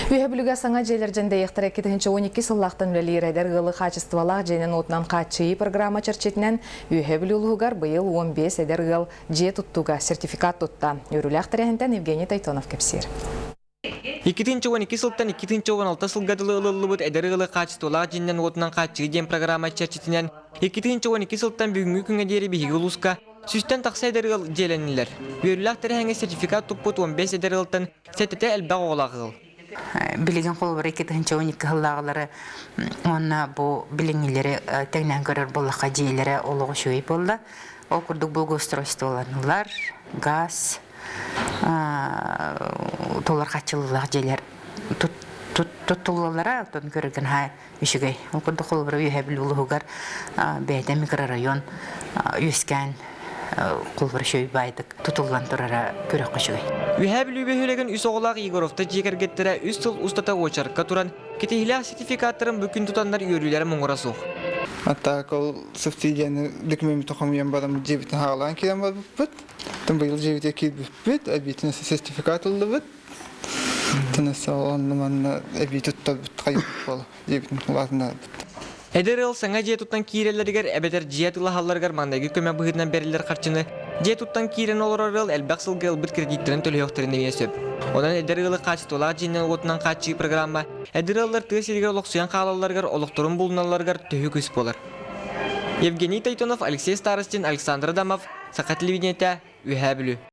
Үөһэ Бүлүүгэ саҥа дьиэлэр дьэндэйиэхтэрэ 2012 сыллаахтан үлэлиир эдэр ыалы хаачыстыбалаах дьиэнэн-уотунан хааччыйыы программа чэрчитинэн Үөһэ Бүлүү улууһугар быйыл 15 эдэр ыал дьиэ туттууга сертификат тутта. Үөрүүлээх тэрээһинтэн Евгений Тойтонов кэпсиир. 2012 сылтан 2016 сылга дылы ылыллыбыт эдэр ыалы хаачыстыбалаах дьиэнэн-уотунан хааччыйыы диэн программа чэрчитинэн 2012 сылтан бүгүҥҥү күҥҥэ диэри биһиги улууска сүүстэн тахса эдэр ыал дьиэлэннилэр. Үөрүүлээх тэрээһиҥҥэ сертификат туппут 15 эдэр ыалтан сэттэтэ элбэх оҕолоох ыал. Билигин холобура 2012 сыллааҕылары уонна бу билиҥҥилэри тэҥнээн көрөр буоллахха дьиэлэрэ олох үчүгэй буолла. Ол курдук благоустройстволанылар, газ, толор хаччылыылаах дьиэлэр туттуллаллара оттон көрөргө наһаа үчүгэй. Ол курдук холобура Үөһээ Бүлүү улууһугар бэйэтэ микрорайон үөскээн холобура үчүгэй баайдык тутуллан турара көрөххө үчүгэй. Үөһээ Бүлүү бөһүөлэгин үс оҕолоох Егоровтар дьиэ кэргэттэрэ үс сыл устата уочарка туран, кэтэһиилээх сертификаттарын бу күн тутаннар үөрүүлэрэ муҥура суох. Аттаак ол субсидияны документ хомуйан баран дьиэбитин хаалаан киирэн барбыппыт. Быйыл дьиэбитигэр киирбиппит, эбиитин сертификат ыллыбыт. Тыныс онно манна эбии туттарбыт хайыппыт буола дьиэбитин улаатыннарбыт. Эдэр ыал саҥа дьиэ туттан киирэллэригэр эбэтэр дьиэ атыылаһалларыгар маҥнайгы көмө быһыытынан бэриллэр харчыны дьиэ туттан киирэн олорор ыал элбэх сылга ылбыт кредиттэрин төлөһүөхтэрин эмиэ сөп. Онон эдэр ыалы хаачыстыбалаах дьиэнэн-уотунан хааччыйыы программа эдэр ыаллар тыа сиригэр олохсуйан хаалалларыгар олохторун булуналларыгар төһүү күүс буолар. Евгений Тойтонов, Алексей Старостин, Александр Адамов, Саха телевидениетэ, Үөһээ Бүлүү.